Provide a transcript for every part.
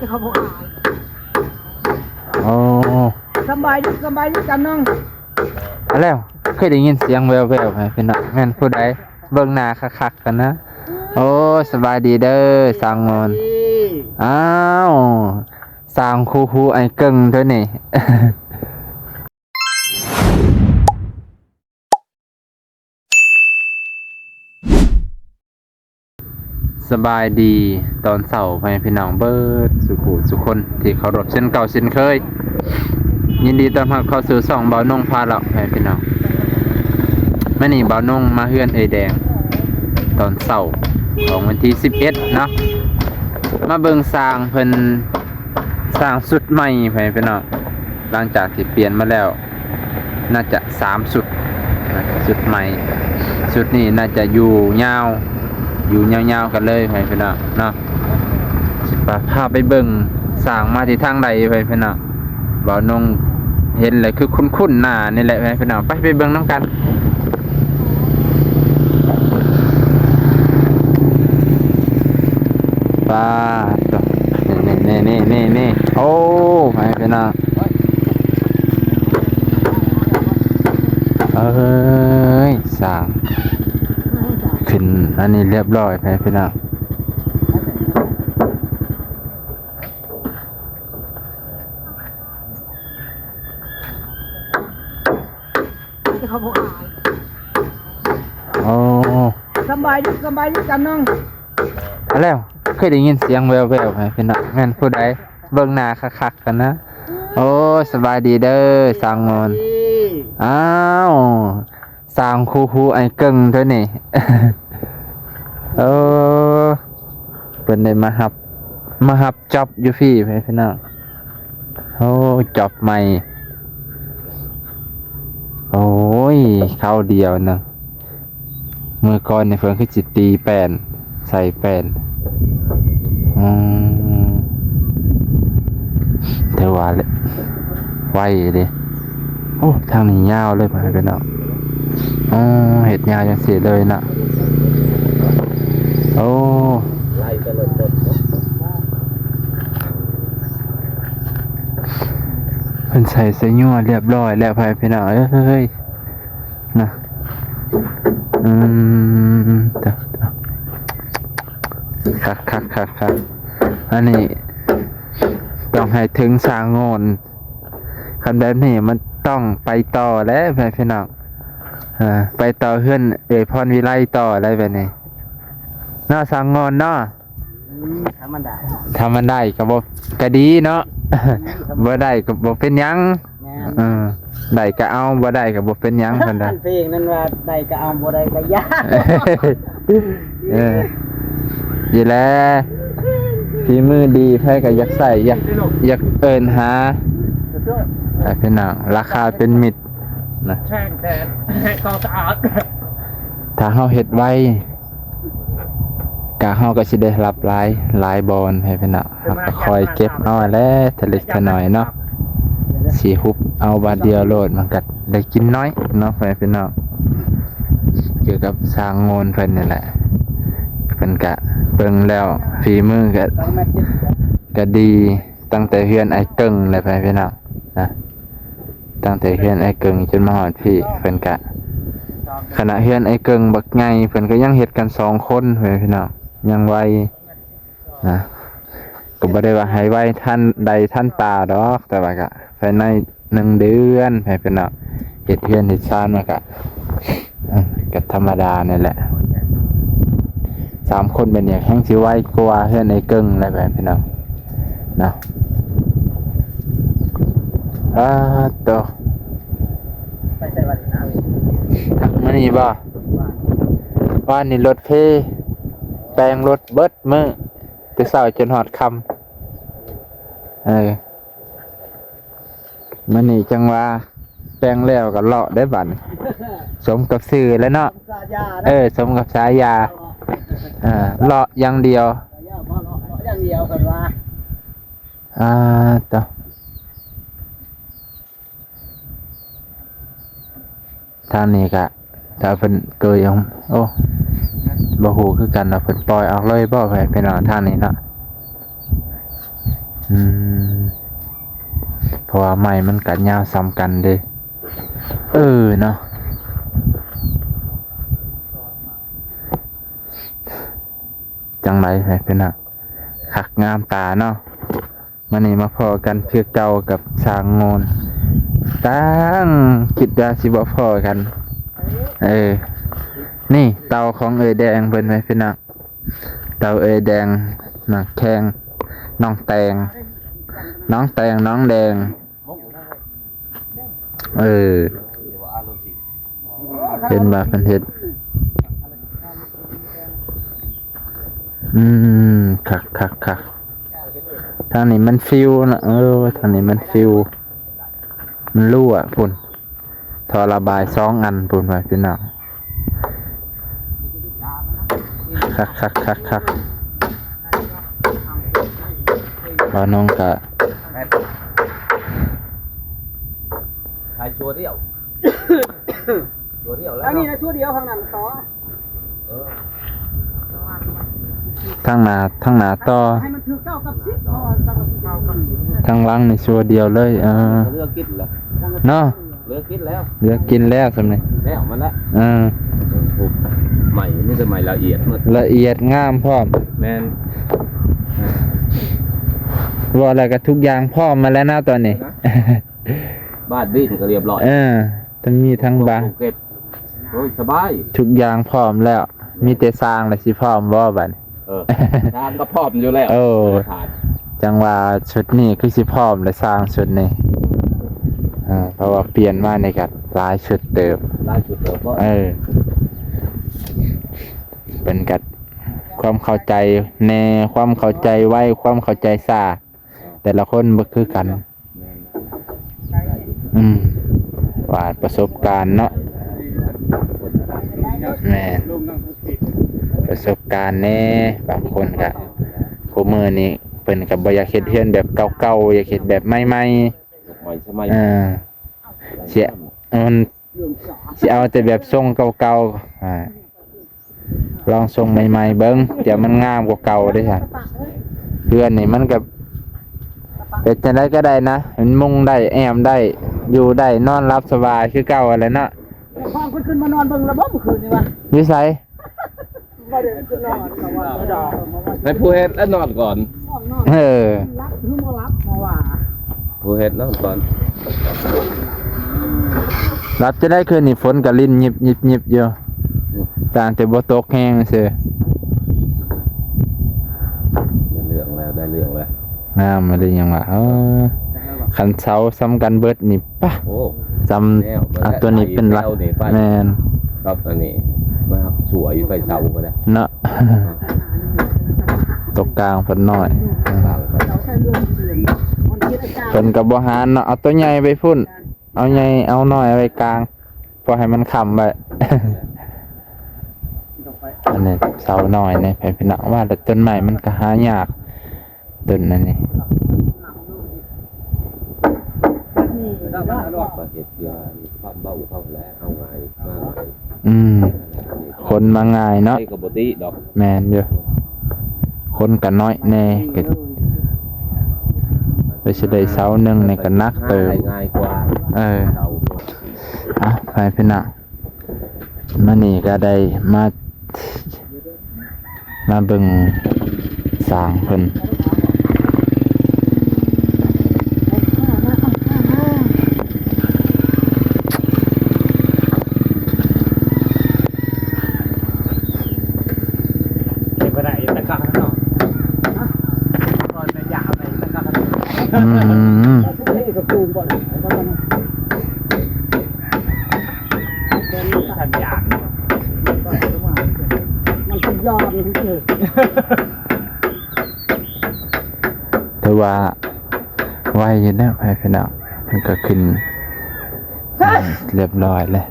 ເຂົາບໍ່ອາຍ. ໂອ້ ສຳບາຍດີ ສຳບາຍດີ ຈຳນອງ. ແລ້ວ ເຄີຍໄດ້ຍິນສຽງແວ່ວໆ ໃຫ້ພີ່ນ້ອງ ແມ່ນຜູ້ໃດ? ເບິ່ງໜ້າຄັກໆ ກັນນະ. ໂອ້ ສະບາຍດີເດີ ຊ່າງງອນ. ອ້າວ ຊ່າງຄູ່ຫູອ້າຍເກິ່ງເດີນີ້. ສະບາຍດີຕອນເຊົ້າ ພໍ່ແມ່ພີ່ນ້ອງເບີດສູ່ຜູ້ສູ່ຄົນທີ່ເຄົາລົບເຊັ່ນເກົ່າເຊັ່ນເຄີຍ. ຍິນດີຕ້ອນຮັບເຂົ້າສູ່ຊ່ອງບ່າວນົງພາເລາະ ພໍ່ແມ່ພີ່ນ້ອງ. ມື້ນີ້ບ່າວນົງມາເຮືອນເອື້ອຍແດງ ຕອນເຊົ້າຂອງວັນທີສິບເອັດເນາະ, ມາເບິ່ງຊ່າງເພິ່ນສ້າງຊຸດໃໝ່ ພໍ່ແມ່ພີ່ນ້ອງ. ຫຼັງຈາກທີ່ປ່ຽນມາແລ້ວ ໜ້າຈະສາມຊຸດນະ, ຊຸດໃໝ່. ຊຸດນີ້ໜ້າຈະຢູ່ຍາວ ຢູ່ຍາວໆ ກັນເລີຍ ພໍ່ແມ່ພີ່ນ້ອງເນາະ. ຊິພາໄປເບິ່ງຊ່າງມາທີ່ທາງໃດ ພໍ່ແມ່ພີ່ນ້ອງ. ບ່າວນົງເຫັນແລ້ວຄືຄຸ້ນໆໜ້ານີ້ແຫຼະ ພໍ່ແມ່ພີ່ນ້ອງ. ໄປ ໄປເບິ່ງນຳກັນ. ປາດໂທ້ ນີ້ໆໆໆໆ. ໂອ້ ພໍ່ແມ່ພີ່ນ້ອງ ເອີຍ ສ້າງຂຶ້ນອັນນີ້ລຽບຮ້ອຍ ພໍ່ແມ່ພີ່ນ້ອງ. ເຂົາບໍ່ອາຍ. ໂອ້ ສຳບາຍດີ ສຳບາຍດີ ຈຳນອງ. ແລ້ວ ເຄີຍໄດ້ຍິນສຽງແວ່ວໆ ໃຫ້ພີ່ນ້ອງ ແມ່ນຜູ້ໃດ? ເບິ່ງໜ້າຄັກໆ ກັນນະ. ໂອ້ ສະບາຍດີເດີ ຊ່າງງອນ. ອ້າວ ຊ່າງຄູ່ຫູອ້າຍເກິ່ງເດີນີ້. ເອີ ເພິ່ນໄດ້ມາຮັບ ມາຮັບຈັອບຢູ່ພີ້ ພີ່ນ້ອງ. ໂອ້ ຈັອບໃໝ່. ໂອ້ຍ ຄາວດຽວໜຶ່ງ. ເມື່ອກ່ອນນີ້ເພິ່ນຄືຊິຕີແປ້ນ ໃສ່ແປ້ນ. ອືມ ແຕ່ວ່າໄວເດ້. ໂອ້ ທາງນີ້ຍາວເລີຍ ພໍ່ແມ່ພີ່ນ້ອງ. ອໍ ເຮັດຍາວຈັ່ງຊີ້ເລີຍເນາະ. ໂອ້ ເພິ່ນໃສ່ສາຍຍົວລຽບຮ້ອຍແລ້ວ ພໍ່ແມ່ພີ່ນ້ອງເອີຍ. ນະ ອືມ ຕະ ຕະ ຄັກໆໆໆ. ອັນນີ້ຕ້ອງໃຫ້ເຖິງຊ່າງງອນ. ຄັນແບບນີ້ມັນຕ້ອງໄປຕໍ່ແຫຼະ ແມ່ພີ່ນ້ອງ. ເອີ ໄປຕໍ່ເຮືອນເອື້ອຍພອນວິໄລຕໍ່ແຫຼະແບບນີ້ເນາະ ຊ່າງງອນເນາະ. ອືມ ທຳມະດາ ທຳມະດາກໍບໍ່ ກໍດີເນາະ. ອືມ ບໍ່ໄດ້ກໍບໍ່ເປັນຫຍັງ. ແມ່ນ ເອີ ໄດ້ກໍເອົາ ບໍ່ໄດ້ກໍບໍ່ເປັນຫຍັງ ເພິ່ນວ່າ. ອັນເພງນັ້ນວ່າ ໄດ້ກໍເອົາ ບໍ່ໄດ້ກໍຢ່າ. ເອີ ນີ້ແຫຼະ ຝີມືດີ ໃຜກໍຢາກໃຊ້ ຢາກ ຢາກເອີ້ນຫາ. ແຕ່ພີ່ນ້ອງ ລາຄາເປັນມິດນະ ແພງແທ້ ໃຫ້ຄວາມສະອາດ. ຖ້າເຮົາເຮັດໄວ ກະເຮົາກໍຊິໄດ້ຮັບຫຼາຍ ຫຼາຍບ່ອນ ໃຫ້ພີ່ນ້ອງ ເຮົາກໍຄ່ອຍເກັບເອົາແຫຼະ ທະເລັກທະໜ້ອຍເນາະ. ຊິຮຸບເອົາບາດດຽວໂລດ ມັນກໍໄດ້ກິນໜ້ອຍເນາະ ໃຫ້ພີ່ນ້ອງ. ກ່ຽວກັບຊ່າງໂງນເພິ່ນນີ້ແຫຼະ ເພິ່ນກະເບິ່ງແລ້ວ ຝີມືກະ ກະດີ ຕັ້ງແຕ່ເຮືອນອ້າຍເກິ່ງແຫຼະ ໃຫ້ພີ່ນ້ອງນະ. ຕັ້ງແຕ່ເຮືອນອ້າຍເກິ່ງຈົນມາຮອດພີ້ ເພິ່ນກະ ຂະໜາດເຮືອນອ້າຍເກິ່ງບັກໃຫຍ່ ເພິ່ນກໍຍັງເຮັດກັນສອງຄົນ ພໍ່ແມ່ພີ່ນ້ອງ ຍັງໄວນະ. ກໍບໍ່ໄດ້ວ່າໃຫ້ໄວທັນໃດທັນຕາດອກ ແຕ່ວ່າກະພາຍໃນໜຶ່ງເດືອນ ພໍ່ແມ່ພີ່ນ້ອງ ເຮັດເຮືອນເຮັດຊານມາກະ ເອີ ກໍທຳມະດານີ້ແຫຼະ. ສາມຄົນແບບນີ້ແຮງຊິໄວກວ່າເຮືອນອ້າຍເກິ່ງແຫຼະ ພໍ່ແມ່ພີ່ນ້ອງເນາະ. ອາໂຕ ໄປໃສວັນນີ້ນະ? ມື້ນີ້ບໍ່? ວານນີ້ລົດເພ ແປງລົດເບິດມື້ ແຕ່ເຊົ້າຈົນຮອດຄ່ຳ. ເອີ ມື້ນີ້ຈັ່ງວ່າແປງແລ້ວກໍເລາະໄດ້ບັດນີ້ ສົມກັບຊື່ແລ້ວເນາະ. ເອີ ສົມກັບສາຍາ ເອີ ເລາະຢ່າງດຽວ ເລາະຢ່າງດຽວເພິ່ນວ່າ. ອາໂຕ ທາງນີ້ກະ ຖ້າເພິ່ນເກີຍອອກ ໂອ້ ບໍ່ຮູ້ຄືກັນວ່າເພິ່ນປ່ອຍອອກເລີຍບໍ່ ໄປ ໄປນອນທາງນີ້ເນາະ. ອືມ ເພາະວ່າໄມ້ມັນກະຍາວສ່ຳກັນເດ້. ເອີເນາະ ຈັ່ງໃດແມ່ພີ່ນ້ອງ ຄັກງາມຕາເນາະ. ມື້ນີ້ມາພໍ້ກັນຄືເກົ່າກັບຊ່າງໂງນ ຕັ້ງຄິດວ່າຊິບໍ່ພໍ້ກັນ. ເອີ ນີ້ເຕົາຂອງເອື້ອຍແດງເພິ່ນແມ່ພີ່ນ້ອງ ເຕົາເອື້ອຍແດງ ນ້ອງແຂງ ນ້ອງແຕງ ນ້ອງແຕງ ນ້ອງແດງ. ເອີ ເຫັນວ່າເພິ່ນເຮັດ ອືມ ຄັກໆໆ ທາງນີ້ມັນຟິວນະ ເອີ ທາງນີ້ມັນຟິວ ມັນຮົ່ວພຸ້ນ ທໍ່ລະບາຍສອງອັນພຸ້ນວ່າພີ່ນ້ອງ. ຄັກໆໆໆ ບ່າວນ້ອງກະ ຂາຍຊົ່ວດຽວ ຊົ່ວດຽວແລ້ວ ອັນນີ້ນະ ຊົ່ວດຽວ ຂ້າງນັ້ນຕໍ່ ເອີ ທາງໜ້າ ທາງໜ້າຕໍ່ ໃຫ້ມັນຖືກເກົ້າກັບສິບ ເພາະວ່າເກົ້າກັບສິບ ທາງຫຼັງນີ້ຊົ່ວດຽວເລີຍ ເອີ ເຫຼືອກິນລະ ເນາະ ເຫຼືອກິນແລ້ວ ເຫຼືອກິນແລ້ວສ່ຳນີ້ ແລ້ວມັນລະ ເອີ ໄມ້ມີແຕ່ໄມ້ລະອຽດໝົດ ລະອຽດງາມພ້ອມ ແມ່ນ ເວົ້າແລ້ວກໍທຸກຢ່າງພ້ອມມາແລ້ວນະຕອນນີ້ ບາດດິນກໍລຽບຮ້ອຍ ເອີ ທັງມີທັງບາ ເກັບ ໂອ້ຍ ສະບາຍ ທຸກຢ່າງພ້ອມແລ້ວ ມີແຕ່ຊ່າງແລ້ວຊິພ້ອມບໍ່ບາດນີ້? ເອີ ຊ່າງກໍພ້ອມຢູ່ແລ້ວ ໂອ້ ຈັ່ງວ່າຊຸດນີ້ຄືຊິພ້ອມແລ້ວ ຊ່າງຊຸດນີ້ ເອີ ເພາະວ່າປ່ຽນມານີ້ກໍຫຼາຍຊຸດເຕີບ ຫຼາຍຊຸດເຕີບບໍ່? ເອີ ເພິ່ນກໍຄວາມເຂົ້າໃຈແດ່ ຄວາມເຂົ້າໃຈໄວ ຄວາມເຂົ້າໃຈຊ້າ ແຕ່ລະຄົນບໍ່ຄືກັນ ແມ່ນ ອືມ ວ່າປະສົບການເນາະ ແມ່ນ ປະສົບການແດ່ ບາງຄົນກະ ຄູ່ມື້ນີ້ເພິ່ນກະບໍ່ຢາກເຮັດເຮືອນແບບເກົ່າໆ ຢາກເຮັດແບບໃໝ່ໆ ໃໝ່ສະໄໝ ເອີ ເສຍ ມັນ ຊິເອົາແຕ່ແບບຊົງເກົ່າໆ ອາ ລອງຊົງໃໝ່ໆເບິ່ງ ດຽວມັນງາມກວ່າເກົ່າເດ້ຊັ້ນ ເຮືອນນີ້ມັນກໍເຮັດຈັ່ງໃດກໍໄດ້ນະ ມັນມຸງໄດ້ ແອ້ມໄດ້ ຢູ່ໄດ້ ນອນຫຼັບສະບາຍຄືເກົ່າຫັ້ນແຫຼະເນາະ. ເຈົ້າຂອງເພິ່ນຂຶ້ນມານອນເບິ່ງລະບໍ່ມື້ຄືນນີ້ວະ? ຢູ່ໃສ? ໃຫ້ຜູ້ເຮັດລະນອນກ່ອນ ເອີ ຫຼັບຄືບໍ່ຫຼັບມາວ່າ ຜູ້ເຮັດນອນກ່ອນ ຫຼັບຈະໄດ້ຄືນນີ້ ຝົນກະລິນຍິບໆຢູ່ ຕ່າງແຕ່ບໍ່ຕົກແຮງຊື່. ໄດ້ເລື່ອງແລ້ວ ໄດ້ເລື່ອງແລ້ວ ງາມອີ່ຫຼີຫຍັງວະ ເອີ ຄັນເຊົາສ່ຳກັນເບິດນີ້ປະ ໂອ້ ສ່ຳ ແລ້ວ ເອົາຕົວນີ້ເປັນຫຼັກ ແມ່ນ ກັບອັນນີ້ມາສວຍໄປເຊົາກໍໄດ້ເນາະ ຕົກກາງເພິ່ນໜ້ອຍ ເພິ່ນກໍບໍ່ຫານເນາະ ເອົາຕົວໃຫຍ່ໄປພຸ້ນ ເອົາໃຫຍ່ເອົານ້ອຍໄວ້ກາງ ພໍໃຫ້ມັນຄ້ຳໄວ້ ອັນນີ້ເຊົານ້ອຍນີ້ ໃຫ້ພີ່ນ້ອງວ່າ ແຕ່ຕົ້ນໄມ້ມັນກໍຫາຍາກ ຕົ້ນອັນນີ້ ກໍເຮັດເພື່ອຄວາມເບົາເຂົາແຫຼະ ເອົາງ່າຍມາງ່າຍ ອືມ ຄົນມາງ່າຍເນາະ ໃຜກໍບໍ່ຕິດອກ ແມ່ນຢູ່ ຄົນກໍນ້ອຍແດ່ ກໍ ໄປຊິໄດ້ເສົາໜຶ່ງນີ້ກໍໜັກເຕີບ ງ່າຍກວ່າ ເອີ ເສົາ ອ່ະ ໃຫ້ພີ່ນ້ອງ ມື້ນີ້ກໍໄດ້ມາ ມາເບິ່ງຊ່າງເພິ່ນ ເກັບໄປໄດ້ແຕ່ເກົ່າເນາະ ອືມ ສັນຍານ ມັນສັນຍານ ຖືວ່າໄວຢູ່ແລ້ວ ໃຫ້ພີ່ນ້ອງ ມັນກໍຂຶ້ນຮຽບຮ້ອຍແລ້ວ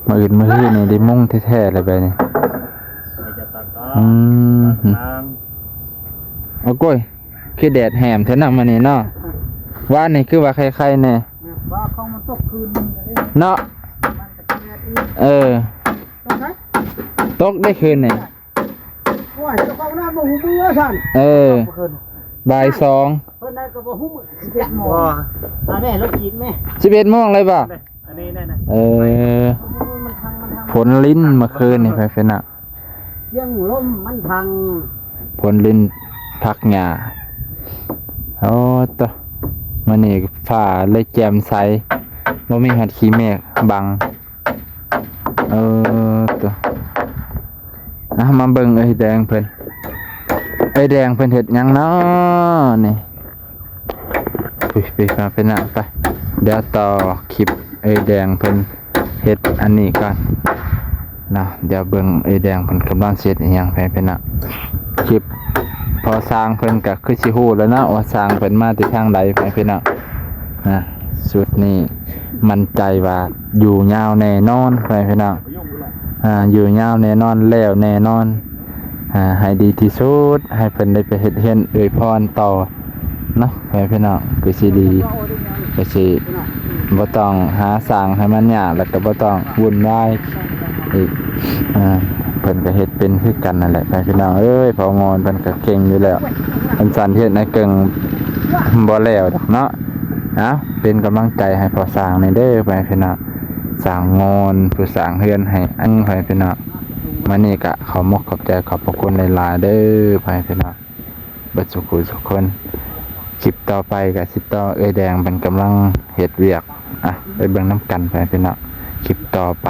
ມື້ອື່ນມື້ຮືນີ້ໄດ້ມຸງແທ້ໆແລ້ວບາດນີ້ ອືມ ໂອ້ໂກຍ ຄືແດດແຮມແທ້ເນາະມື້ນີ້ເນາະ ວານນີ້ຄືວ່າໄຄໆແດ່ ວ່າຂອງມັນຕົກຄືນໜຶ່ງກໍໄດ້ເນາະ ມັນກໍແດດອີກ ເອີ ຕົກໄດ້ຄືນນີ້ ໂອ້ຍ ເຈົ້າຂອງນອນບໍ່ຮູ້ເມື່ອຊັ້ນ ເອີ ຕົກຄືນ ບ່າຍສອງ ເພິ່ນນັ້ນກໍບໍ່ຮູ້ມື້ ສິບເອັດໂມງ ບໍ່ ອ່າແມ່ລົງອີກແມ່ ສິບເອັດໂມງເລີຍບໍ່? ອັນນີ້ແນ່ນະ ເອີ ມັນທັງ ມັນທັງ ຝົນລິນເມື່ອຄືນນີ້ ໄປເປັນນະ ສຽງລົມມັນພັງ ຝົນລິນພັກຫຍ້າ ໂອ້ໂຕ ມື້ນີ້ຟ້າເລີຍແຈ່ມໃສ ບໍ່ມີຮອດຂີ້ເມກບັງ ເອີ ໂຕ ອ່ະ ມາເບິ່ງເອື້ອຍແດງເພິ່ນ ເອື້ອຍແດງເພິ່ນເຮັດຫຍັງນໍນີ້? ອຸ້ຍ ໄປ ໄປ ໄປນະ ໄປ ດຽວຕໍ່ຄລິບເອື້ອຍແດງເພິ່ນເຮັດອັນນີ້ກ່ອນເນາະ ດຽວເບິ່ງເອື້ອຍແດງເພິ່ນກຳລັງຊິເຮັດອີ່ຫຍັງ ໄປ ໄປນະ ຄລິບພໍ່ຊ່າງເພິ່ນກະຄືຊິຮູ້ແລ້ວເນາະ ວ່າຊ່າງເພິ່ນມາແຕ່ທາງໃດ ໄປ ໄປນະ ນະ ຊຸດນີ້ໝັ້ນໃຈວ່າຢູ່ຍາວແນ່ນອນ ໄປ ໄປນະ ອ່າ ຢູ່ຍາວແນ່ນອນ ແລ້ວແນ່ນອນ ອ່າ ໃຫ້ດີທີ່ສຸດ ໃຫ້ເພິ່ນໄດ້ໄປເຮັດເຮືອນເອື້ອຍພອນຕໍ່ເນາະ ພໍ່ແມ່ພີ່ນ້ອງ ຄືຊິດີ ຄືຊິບໍ່ຕ້ອງຫາສ້າງໃຫ້ມັນຍາກ ແລ້ວກໍບໍ່ຕ້ອງວຸ່ນວາຍອີກ ອ່າ ເພິ່ນກໍເຮັດເປັນຄືກັນນັ້ນແຫຼະ ພໍ່ແມ່ພີ່ນ້ອງເອີຍ ພໍ່ງອນເພິ່ນກໍເກັ່ງຢູ່ແລ້ວ ເພິ່ນສັ່ນເຮັດໃຫ້ເກິ່ງບໍ່ແລ້ວດອກເນາະ ເອົາ ເປັນກຳລັງໃຈໃຫ້ພໍ່ຊ່າງແດ່ເດີ ພໍ່ແມ່ພີ່ນ້ອງ ຊ່າງງອນ ຜູ້ສ້າງເຮືອນໃຫ້ອັນ ພໍ່ແມ່ພີ່ນ້ອງ ມື້ນີ້ກະຂອບມຸກຂອບໃຈຂອບພະຄຸນຫຼາຍໆເດີ ພໍ່ແມ່ພີ່ນ້ອງ ເບິດສູ່ຜູ້ສູ່ຄົນ ຄລິບຕໍ່ໄປກະຊິຕໍ່ ເອື້ອຍແດງເພິ່ນກຳລັງເຮັດວຽກ ອ່ະ ໄປເບິ່ງນຳກັນ ພໍ່ແມ່ພີ່ນ້ອງ ຄລິບຕໍ່ໄປ.